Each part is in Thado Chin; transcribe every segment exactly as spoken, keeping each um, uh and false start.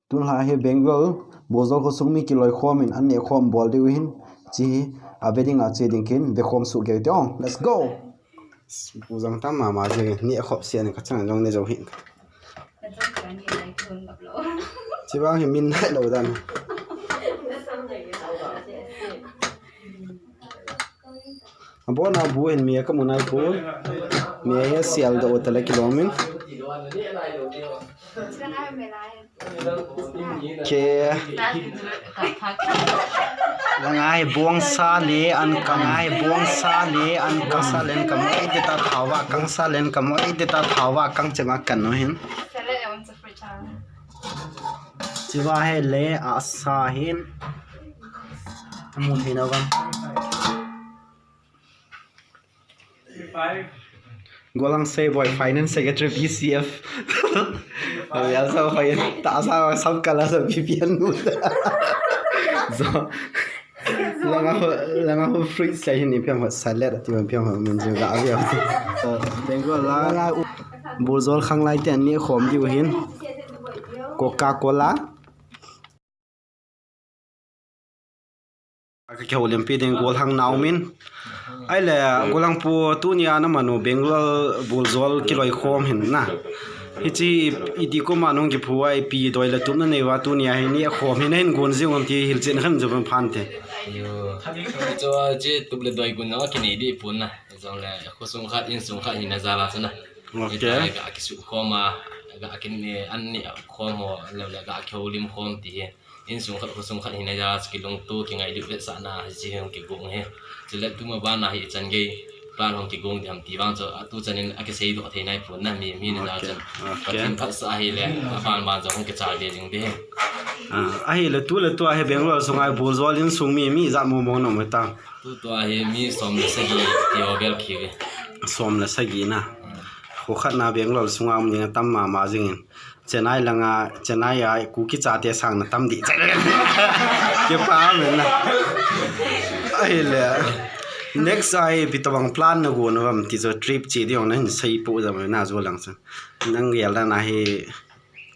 Tunlhah hi Bangalore, Buljol khosung mi kiloikhom in an nehkhom bol diu hin, chi hi a ve ding a che ding kin, vekhom suh kei te ong. Let's go! Pu jang tam mama je, nehkhom sia ni ka chang jong ne jo hin. Chi vang hi min nai lo dan. Abon a bu hin mi a ka mu nai pu. Mi a hi a sial do ta le kilom in. Ke. Lang ai buang sa le an kang ai buang sa le an kang sa len ka mo ai de ta thawa kang sa len ka mo ai de ta thawa kang chema kan no hin. Chiva he le a sa hin. Amu thei na vang. Golang sei boy finance secretary P C F. Avi asa boy ta asa sam kala sa P P N nu. So langa ho langa ho free sei hin ipiam ho salad ati ipiam ho min jing ga avi. So Bangalore la Buljol khang lai te an nehkhom diu hin Coca Cola. Ka kihoulimpi ding golhang nau min. Ai le golhang pu tunia na manu Bangalore Buljol kiloikhom hin na. Hichi iti kuma nung kiphu ai pi doi le tum na nei va tunia hi nehkhom hin hin gon jing um ti hilchen khan jong phan te. Yo. Cho chi tup le doi gon na kinei di pun na. Jong le khosung khat insung khat hin na jala sana. Okay. Ga kisu khom a ga kin an nehkhom ho le ga kihoulim khom ti hi. Insung khat khosung khat hin a kilungto kingailut vetsahna hiche hung kigong hi. Chule tuma bana hi chan gei plan hung kigong ding ham ti vang chu atu chan in akisei doh thei nai pon na mi mi na chan. Pathen phatsah ahile aban ban jong hung kichal ve ding ding. Ahile tu le tu ahi Bangalore sunga Buljol insung mi mi ijat mong mong na um ta. Tu tu ahi mi som le sagi ti ho vel khi ve. Som le sagi na. Kho khat na Bangalore sunga um ding atam mama jing in. Chennai langa, Chennai a Kuki chate sang na tam di. Kipa men na. Ahile. Next a hi ipi tobang plan na gon uvam ti chu trip che ding na hin sei po jam na jo lang chu. Nang gel dan a hi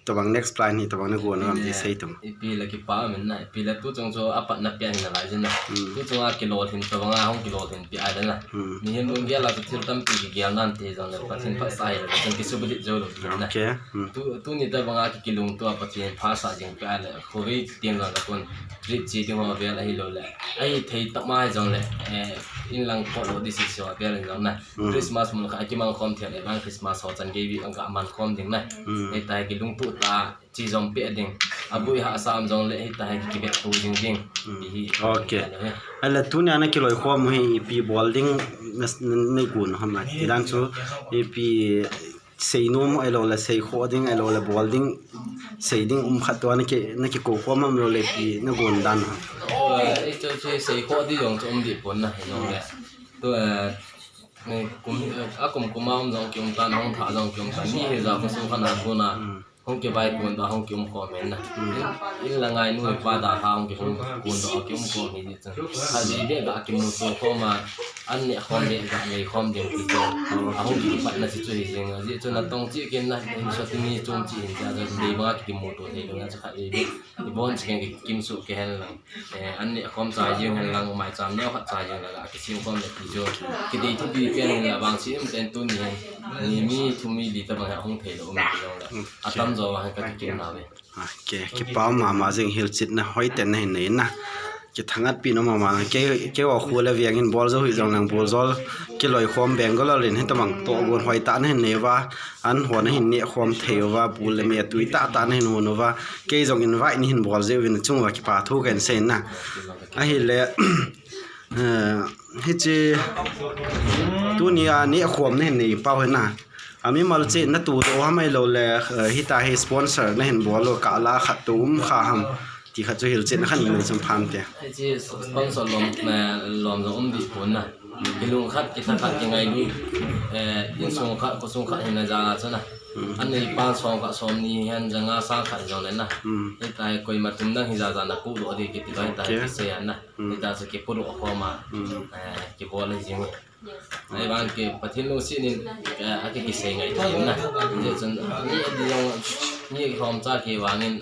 tobang next plan hi tobang na gon uvam ti sei tobang. Ipi le kipa men na, ipi le tu chung chu apat na pia hin na lai jin na. Tu chung a kilolhin tobang a hung kilolhin pi ai le na. Mihem lunggel a chu thil tampi kigel nan ti jong le Pathen phatsah ahile Pathen kisubulit jou lou ding na. Okay. Tu, tuni tabang a kikilungto a Pathen phatsah jing peh ahile khovei teng jong le kon trip che ding ho vel ahilou le. Ahithei tah mai jong le, eh, inlang pot lou ding sese ho vel in jong na. Christmas mun kha kimang khom thei le bang Christmas ho chan gei vi ang ka man khom ding na. Hita kilungto ta. Chi jom peh ding. Abui hahsa um jong le hita hi kivet to ding ding. Ti hi. Okay. Ahile tunia na kiloikhom u hi ipi bol ding na, na, na gon u ham ti dan chu ipi sei nom ahilou le sei khoh ding ahilou le bol ding sei ding um khat tua na ki, na kikou khom ham lou le ipi na gon dan ham. Eh, chu chu sei khoh ding jong chu um ding pon na hi jong le. Tu, eh, kum, eh, akum kum a um jong ki um tan, hung thah jong ki um tan. Mi hija khosung khat na kona. Hung kivai kon doh a hung kium khom hen na. In, in la ngai nu pa dalha hung kihung kon doh a kium khom hi chun. Khatvei beh ga kimuto khom a, an neh khom beh ga nei khom ding ti chu. Ahung kipatna chu chu hi jing. Ajeh chu natong cheh kin na, in sot ni chom cheh hin tia chu dei banga kimuto thei lou na chu khatvei beh. Ibon cheh kin kikim suh kei hen lang. Eh, an neh khom chai jeng hen lang, maicham neo khat chai jeng la, kisim khom le ti chu. Kidei thupi pen hin la vang sim ten tuni hin. Ni mi thum mi li tabang hi ahung thei lou um ti jong le. Atam jo vang hi ka kikim na ve. Okay, kipa um mama jing hilchetna hoiten na hin nei na. Kithangatpi na mama. Kei, kei va khu le veng hin bol jou hi jong lang bol jol. Kiloikhom Bangalore in hitabang tohgon hoitah na hin nei uva. An hon a hin neh khom thei uva, bu le me tui tah tah na hin hon uva. Kei jong invite na hin bol jeh uvin chung uva kipa thu kahin sei na. Ahile, eh, hiche tunia neh khom na hin nei pau hi na. Amimal cheh na tu doh ham ahilou le, eh, hita hi sponsor na hin bol u kah la khat tu um kha ham. Ti khat chu hilchetna khat nei chun phan te. Hiche sponsor lom, eh, lom jong um deh pon na. Kilung khat, kitha khat, kingailut, eh, insung khat, khosung khat hina jal a chu na. An neipan som khat, som ni hen, ja nga sang khat jong le na. Hita hi koima tum dang hi ja ja na pudoh ding kiti toh hita hi kisei a na. Hita chu kipudoh khom a, eh, kibol hi jing. Ahivang ki Pathen lungset in, eh, aki kisei ngai thei na. Hijeh chun, mi adi jong, mi lhomcha kivang in,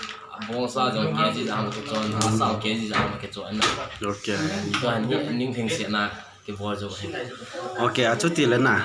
Bongsa jong K G ja ma kichon, sa K G ja ma kichon na. Okay. Tua hin ning thing se na kibol jo hin. Okay, achuti le na.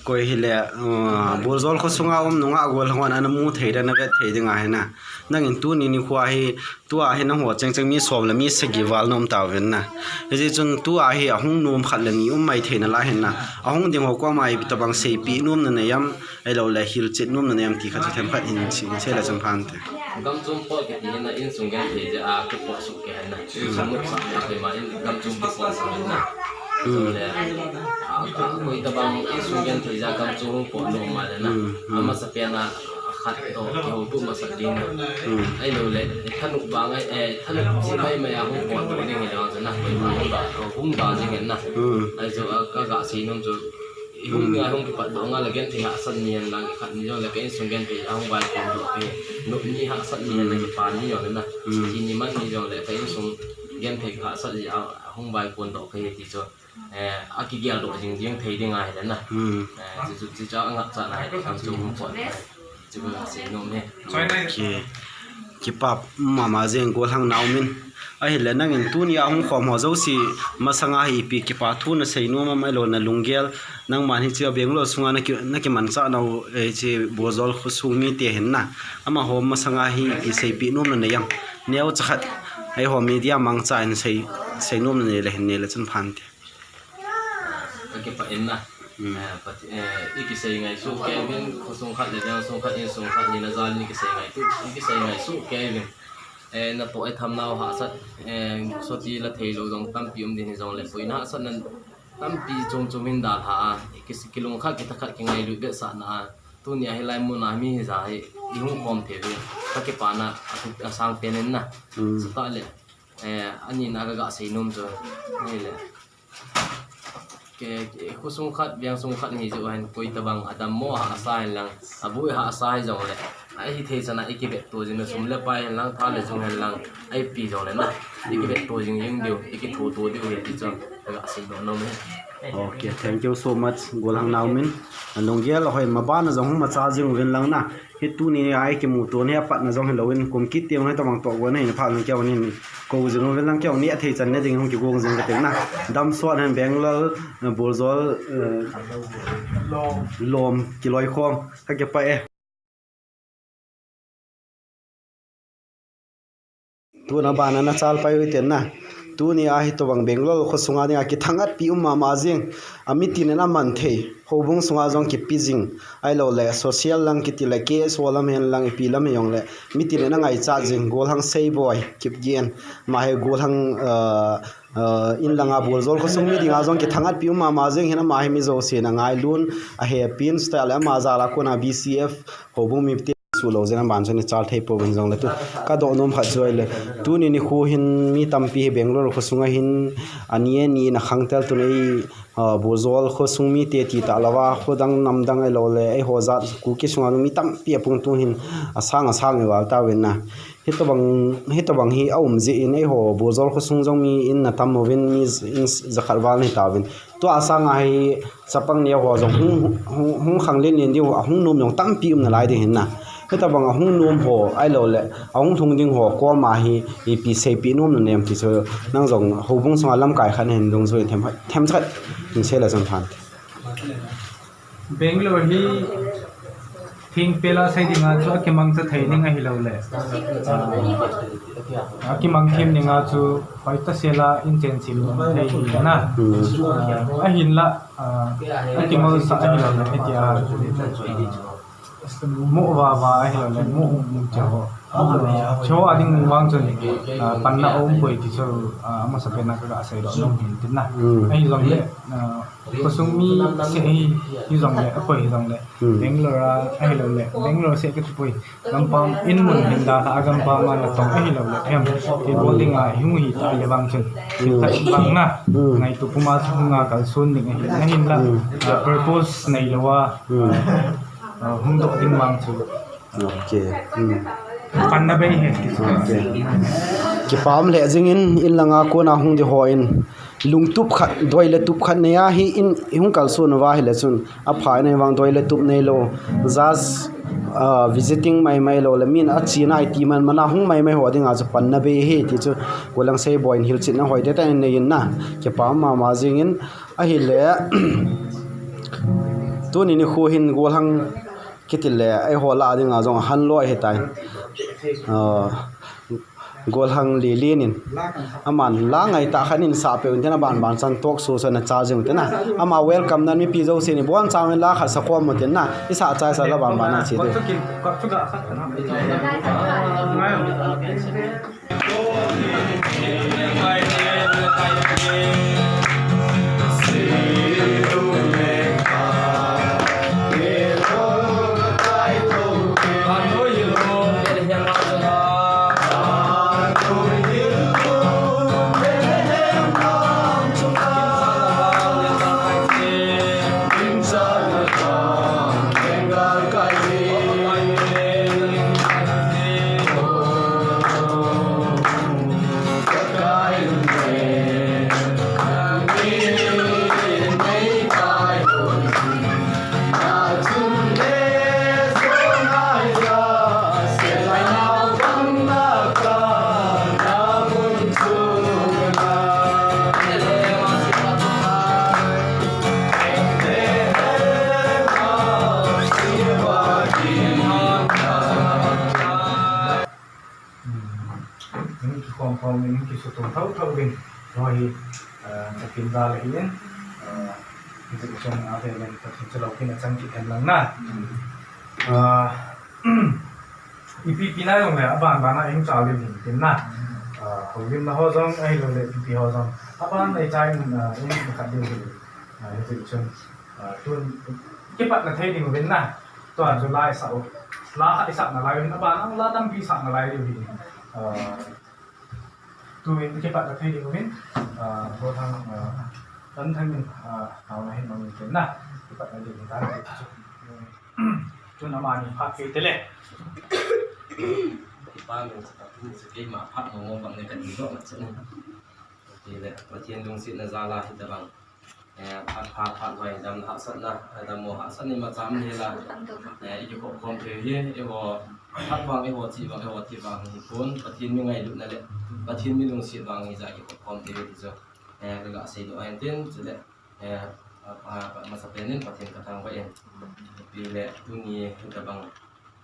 Koi hile, uh, Buljol khosunga um nunga gollhang hon ana mu thei ding, ana vet thei ding ahi na. Nangin tuni nikho hi, tua hi nangho chengcheng mi som le mi sagi val na um tauvin na. Hijeh chun tua hi ahung nom khat le ni um mai thei nalai hin na. Ahung ding ho koma ipi tobang seipeh nom nanei am, ahilou le hilchet nom nanei am ti khat chu themkhat hin sei, sei le chun pha inte. Gam chung pot kiti hin na, insung genthei jeh a kipot soh kei hin na. Insung nopsah le koima in gam chung kipot soh hin na. Hmm. Chule, a, a, koi tobang insung genthei jeh a gam chung hung pot nom mai le na. Hmm, hmm. Amasapen a khat toh kihoutoh masat ding na. Hmm. Ahilou le, thanop vang a, eh, thanop jeh mai mai a hung pot ding hi le vang chu na. Koima hung ba, hung ba jing hin na. Hmm. Ahi chu, a, ka ga sei nom chu, i hung, hmm, ding a hung kipat doh nga le genthei hahsat ni hen lang, khat ni jong le ka insung genthei a hung vaikon doh kei. Nop ni hahsat ni hen lang, kipa ni jong le na. Hmm. Chi ni man ni jong le ka insung genthei hahsat jeh a hung vaikon doh kei ti chu. Eh, akigel doh jing jing thei ding ahi le na. Hmm. Eh, chu, chu, chu, chu angap cha na hi le, gam chung hung pot. Chu ka sei nom e. Okay. Kipa mama jeng gollhang na um in. Ahile nangin tuni a hung khom ho jouse masanga hi ipi kipa thu nasei nom am, ahilou na lunggel, nangman hiche Bangalore sunga naki, nakimanchah nau, eh, hiche Buljol khosung mite hin na. Amaho masanga hi ipi seipeh nom nanei am. Neocha khat, eiho media mangcha in sei, sei nom nanei le hin nei le chun pha inte. Ka kipah in na. Hmm. Eh, Pat-, eh, i kisei ngai soh kei uvin, khosung khat le veng sung khat, insung khat hina jal in i kisei ngai tu, i kisei ngai soh kei uvin. Eh, natoh i tham nau hahsat, eh, sotila theilou jong tampi um ding hijongle, boina hahsatna tampi chom chom hin dalha a, i kis-, kilungkhat, kithakhat, kingailut vetsahna a, tuni a hilai mun a mi hija hi i hung khom thei uvin. Ka kipana a, asang pen in na. Hmm. Chutah le, eh, ani na ka ga sei nom chu, ni le. Ke, ke, khosung khat, veng sung khat hi jeh u hen, koi tobang adammo hahsa hen lang, aboi hahsa hi jongle, ahithei chan a i kivetto jing na, sum le pai hen lang, tha le jung hen lang, ipi jongle na, i kivetto jing jing diu, i kithoto diu ahi ti chu ka ga sei nom e. Okay, thank you so much, gollhang na um in. Lunggel ahoi, maban a jong hung mangcha jing uvin lang na. Hi tuni a i kimuto hi apatna jong hilou in, kum kit teng hi tobang toh gon ahi na phat jong keiho nin kou jing uvin lang, keiho nin athei chan na ding hung kigong jing kate na. Damsot hen Bangalore, eh, Buljol, eh, lom kiloikhom, ka kipah e. Tuna bana na chal pai uvin tin na. Tuni a hitobang Bangalore khosunga dinga kithangatpi um mama jing. A mitin in aman thei. Houbung sunga jong kipe jing. Ahilou le social lang kiti le K S O lam hen lang ipi lam hijongle. Mitin in angaichat jing. Gollhang Seiboi Kipgen. Ama hi gollhang, uh, uh, in langa Buljol khosung mi dinga jong kithangatpi um mama jing hin, ama hi mi jousen angailun, ahepin, style ama jal a kona B C F houbung mite suh lou jeh in aban chun i chal thei pouvin jongle tu. Ka doh nom khat chu ahile, tuni nikho hin mi tampi hi Bangalore khosunga hin ani ani na khangtel tun ei, ah, Buljol khosung mite ti talou a, khodang namdang ahilou le, eiho jat Kuki sunga mi tampi apung tung hin asang asang i val tauvin na. Hitobang, hitobang hi aum jeh in eiho Buljol khosung jong mi in na tam uvin, mi in jakhat val nei tauvin. Tua sanga hi chapang neo ho jong hung, hung, hung khanglen len diu, ahung nom jong tampi um nalai ding hin na. Hitobang ahung nom ho, ahilou le, ahung lhung ding ho koma hi, ipi seipeh nom nanei em ti chu, nang jong houbung sunga lamkai khat hin dungjuiyin them, themkhat hin sei le chun pha inte. Bangalore hi thingpel a sei dinga chu akimangcha thei ding ahilou le. Ah, akimang them dinga chu hoitah sela in chen sim thei hi na. Hmm. Ah, ahinla, ah, akingolsah ahilou le, hitia, ah, mo vava ahilou le, mo um um che ho. Cho a ding vang chun, ah, panna um poi ti chu, ah, amasapen a ka ga seidoh nom hin tin na. Hmm. Ahijongle, ah, khosung mi seh hi, hijongle, akoi hijongle. Hmm. Bangalore a, ahilou le, Bangalore seh kati poi. Gampam in mun hin dalha a gampam a natong ahilou le, hem. Thilbol dinga hung hita le vang chun. Hmm. Thil khat vang na. Hmm. Ngaito puma chu hung a kalson ding ahi. Ahinla, hmm, ah, purpose neilou a. Hmm. Ah, hung doh ding vang chu. Okay. Hmm. Panna bei hi. Okay. Kipa um lheh jingin, in langa kona hung ding hon. lungtup khat, doi le tup khat nei ahi in, i hung kalson uva ahile chun, apha in ahivang doi le tup neilou, just, ah, visiting maimai lou le, min achena iti man, mana hung maimai ho dinga chu panna bei ahi ti chu, Gollhang Seiboi in hilchetna hoitah tah in anei in na, kipa mama jing in, ahile, tuni nikho hin Gollhang kiti le, eiho lah a dinga jong ahan lou ahitai. Ah, Gollhang Lelen in. Aman la ngaitah khat in sah peh un tin, aban ban chan talk show chu ana chai jing un tin na. Ama welcome nan mipi jousen ibon chauvin la khat sa khom un tin na. Isah chai sa la ban ban a che diu. Hung kikhom khom in, hung kisutung thotho in, hiho hi, ah, Pathen jal ahi in, ah, hijeh chun avel in Pathen chu lou kin achang kit hen lang na. Ah, ipi pi na jong le, aban ban a ihung chal ding hin tin na. Ah, houlimna ho jong, ahilouleh ipi pi ho jong. Aban a ichai in, ah, in khat ding hi. Ah, hijeh chun, ah, tun, kipatna thei ding uvin na. Tua chu la isah u. La khat isah nalai uvin, aban a la tampi isah nalai diu hi. Ah, tun kipatna thei ding uvin, ah, Gollhang, ah, Tanthang in, ah, taona hin mang in tin na. Kipatna ding hi ta chu. Chun amani phat kei tele. Ipa min sa ta tu sa keima phat mo mo bang ne kan ni lo ma chun. Tile, Pathen lungsetna jal a hitabang. Eh, phat, phat, phat vai, damna hahsatna, eh, dammo hahsatna imacha um hela. Eh, i kikhop khom thei hi, eiho, phat vang, eiho chi vang, eiho thi vang hi pon, Pathen mi ngailutna le, Pathen mi lungset vang hi ja kikhop khom thei hi ti chu. Eh, ka ga seidoh ahin tin, chule, eh, a, a, a, masapen in Pathen ka thangvah in. Ipi le, tuni hitabang,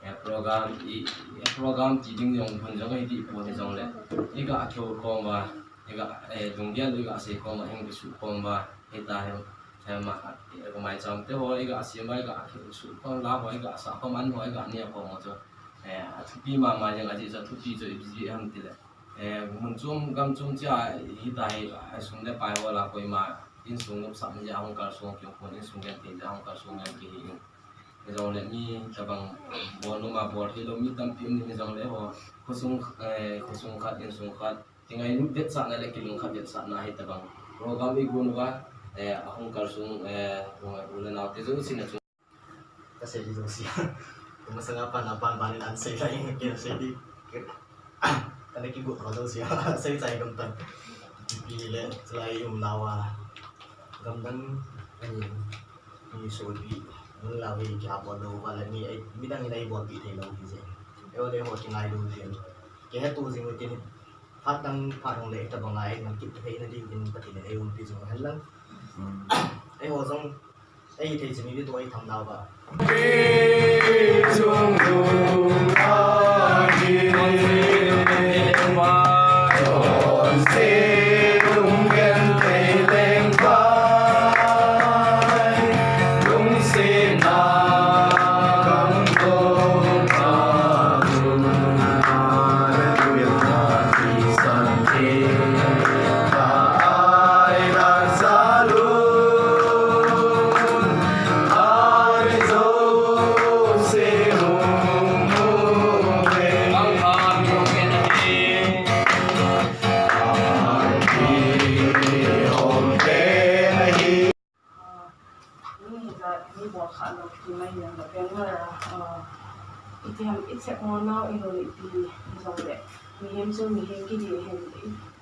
eh, program, i, i, program ti ding jong, hun jong, i dih pon hijongle, i ga kihou khom uva, i ga, eh, lunggel i ga sei khom uva, hung kisuh khom uva, hita hi, eh, ma, eh, ka maicham te ho, i ga sei ma, i ga kisuh khom la ho, i ga sa khom an ho, i ga neh khom ho chu, eh, athupi mama jeng ahi chu, athupi chu ipi jeh ham tile. Eh, mun chom, gam chom chia, hita hi, eh, sum le pai ho la koima, insung nopsah mi jeh a hung kalsong kei, khun insung genthei jeh a hung kalsong kei hi. Hijongle mi tabang bol nom a bol thei lou mi tampi um in hijongle ho, khosung, eh, khosung khat, insung khat, kingailut vetsahna le kilungkhat vetsahna hitabang program i gon uva, eh, ahung kalsong, eh, u le nao te jouse na chung. Ka sei di jouse. Ka masanga pan a pan ban in an sei lai, ka sei di. Ka na kigot ho jouse. Sei chai gam tan. Ipi le, chulai i um nau a. Gam dang, ani, mi sopi, mun la ve kia bol lou va la ni, ai, midang in ei bolpi thei lou hi je. Eiho le ho kingailu jin. Kihetto jing u tin, phat dang, phat dang le, tabang a ei, nang kit thei na diu vin Pathen in ei umpi jing u hen lang. Eiho jong, ei thei chimi vi tu ei tham dau va. Ni hijat, ni bol kha lou ti mai hiam la, peng la, ah, iti ham, i check mo nau, i lo le ipi hijongle, mihem chu mihem kiti hen, i,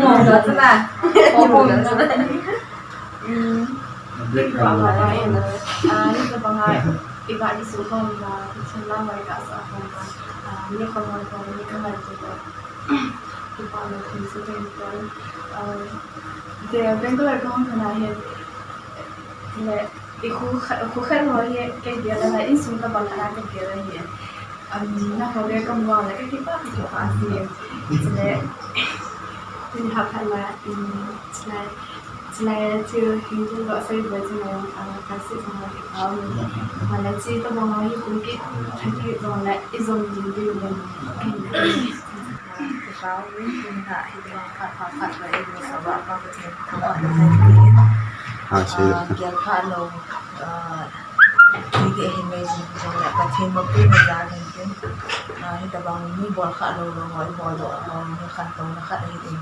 Mo lo chuna. Mo lo chuna. Hmm. Black. Ah, ni to bangai. Iba di su kom na, chin la mai ka sa kom na. Ah, ni kom na kom ni ka mai to. Kipa lo, thank you, thank you. Ah, the Bangalore kong kana he. Le, i khu kha, khu kha lo he, ke dia la, insung ka bang kana ke dia la he. Am, na ho le ka mo la, ka kipa, ka kipa si. Le, ni ha pha la, um, le, le, chu Hindu lo sai ba chu mo, ah, ka si mo ke pa mo. Ma la chi to mo hi kum ki, ha ki mo la, i zom ni di mo. Kipah um, tuni a hi vang phat phat phat va eimusah uva Pathen thangvahna kahin pe in. Ah, gel pha lou, ah, mi ding ahin, mei ding ahin, Pathen mapui na jal hin tin. Ah, hitabang mi bol kha lou lou ho, ibol doh ho, mi khantouna khat ahin.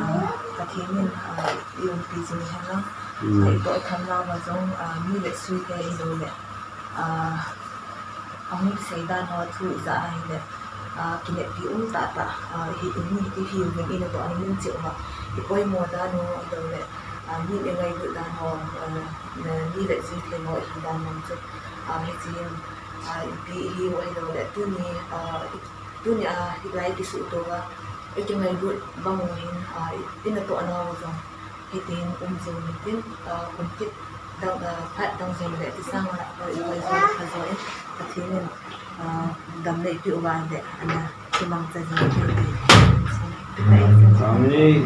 Ah, Pathen in, ah, i umpi jing hen lang. Hmm. Itoh tham nauva jong, ah, mi le sui te hilou le. Ah, ahung kisei dan ho thu ijat ahile, ah, kineppi um tahtah, ah, hi, hi, hi, hi, hi, i natoh a ni min cheh uva, i poimo dan ho, ahilou le, ah, mi i ngailut dan ho, ah, na, mi le ji thei ho, hi dan ho chu, ah, hiche hin, ah, ipi hi u ahilou le, tuni, ah, i, tuni a, hilai kisuhto uva, i kingailut bang u hin, ah, i, i natoh nau jong, Hitin um jing hitin, ah, kum kit dang, ah, phat dang jing le ti sang la, ah, i pai jing kha jong in, Pathen in, ah, dam le ipi uva le, ana kimangcha jing hitin. Amen.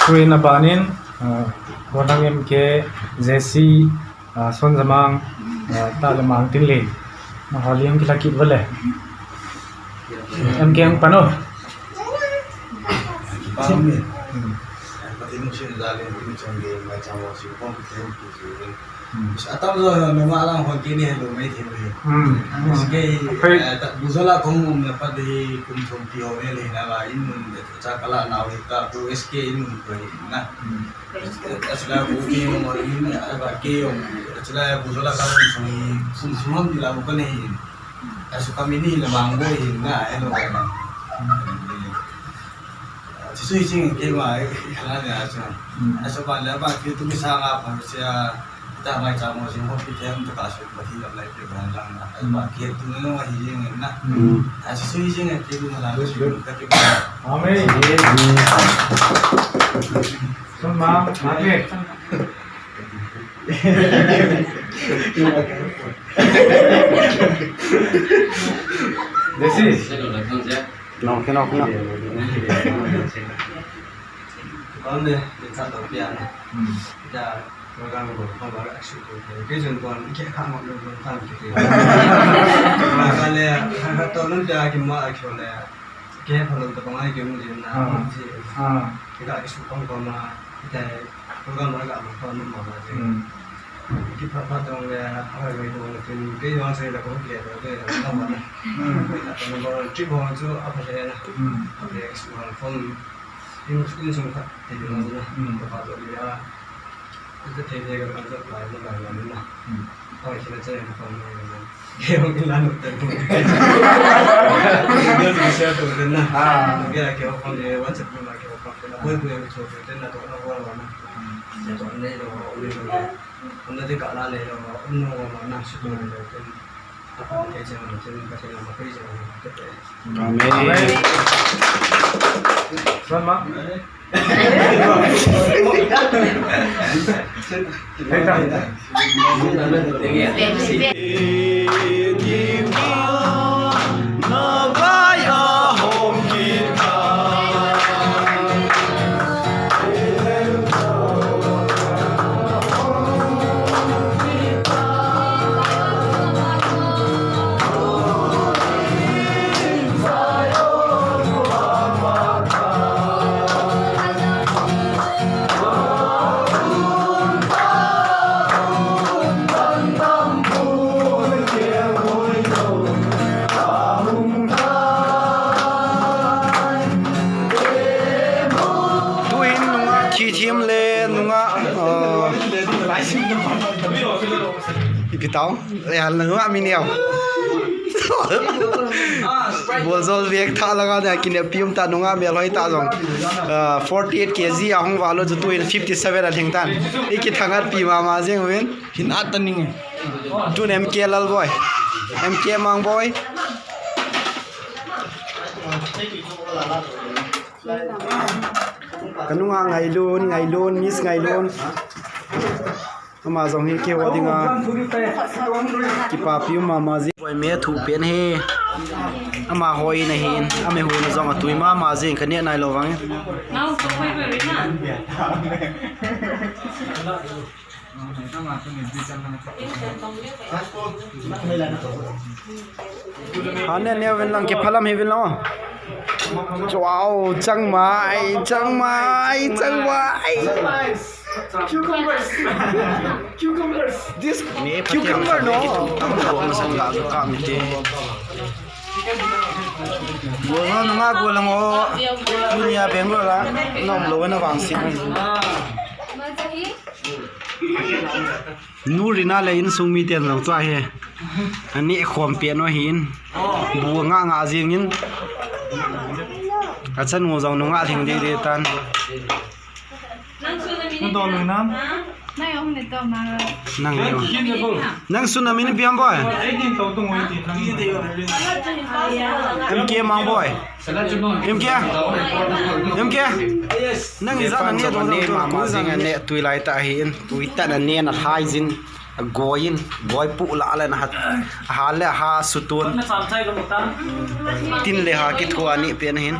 Tuin aban in, ah, Gonang M K, J C, Ah, Son Jamang, ah, tah le Mang Tinlin. Nangho li hung kilha kit uva le. M K hung pan o. Pam ni. Hmm. Pathen nungsim jal in, Pathen chang ge, mai chang lo si, pam Pathen ki si. Hmm. Atam jo, noma lang hon kini hello mai thei mai. Hmm. S K, eh, ta, buzola kong um na pa de kum thum pi ho le na la in mun de cha kala na wi ta, ku S K in mun ko na. Hmm. Achulai bu ke yong ori ni, aba ke yong. Achulai bu jola ka sung, sung sung ni la bu ka nei. Achu ka mi ni la bang bo hin na, hello ka na. Achu sui sing ke ma, kala ni achu. Achu ba la ba ke tu mi sa nga pa sia, ta mai cha mo sing ho pi them ta ka su pa ti la lai ke ba lang na. Ba ke tu no ma hi jing na. Achu sui sing ke tu na la. Good, good. Ka ke ba. Amen. Son Mang, Mang ke. Jesse. No, no, no. Kon de, de cha to pia na. Hmm. Ja, program ko, ko ba asu ko. Ke jun kon ke kha mo lo lo tam ke. Ma ka le, ha to nun ja ki ma a ko le. Ke phalou tabang a kimu jin na, ah, ji. Ah. Ka kisu pang pang ma, te, program a ka ma pang ma ma ji. Hmm. Kipha pha tong le, a wai wai tong le, tin, ke yong se le ko ke le, ke le, ka ma na. Hmm. Ka tong ko, trip ho chu a pha le na. Hmm. Ke kisu pang pang, in, in sung khat, te yong na. Hmm. Ka pha to le a. Ita thei thei ka kan jat lai mo lai mo na. Hmm. Oi, thina chai na pang mo na. Ke hong kin la no te mo. Yo ni share to de na. Ah. Ke la ke hong de WhatsApp number ke hong de na. Boi boi ke cho de na to na wa wa na. Hmm. To ne lo, ne lo. Hom na de ka la ne lo, no wa na shi to ne lo. Amen. Amen. Son Mang. Hey, come. Kitao, eh, hal na nunga mi neo. Bol jol vek tha langa na kinep pium ta nunga mel hoi ta jong. Ah, forty-eight K G a hung valo chu tuin fifty-seven a theng tan. I kithangat pi mama jeng uvin. Hin at ta ning. Tun M K Lalboi. M K Mangboi. Ka nunga Ngailun, Ngailun, Miss Ngailun. Ama jong hi keiho dinga kipapi um mama jing. Boi me thu pen hi. Ama hoi na hin, ama hu na jong atui mama jing ka neh nai lou vang. Ha ne ne vin lang kiphalam hi vin lang. Wow, chang mai, chang mai, chang mai. Cucumbers. Cucumbers. This cucumber no. Gol no nga gol ngo. Dunia Bangalore la. Nom lo na vang sin. Nurina le insung mi ten jong tua hi. Ani khom pe no hin. Bu nga nga jing in. Achan ngo jong no nga thing de de tan. Nang dol lo nam. Nang yong ne to ma. Nang yong. Nang sun na min piam boy. Eighteen to to ngoi ti. M K Mangboi. M K. M K. Nang iza na ne to ne ma ma jing ne tui lai ta hi in. Tui ta na ne na hai jin. Goi in. Goi pu la la na hat. Ha le ha sutun. Tin le ha ki thua ni pen hin.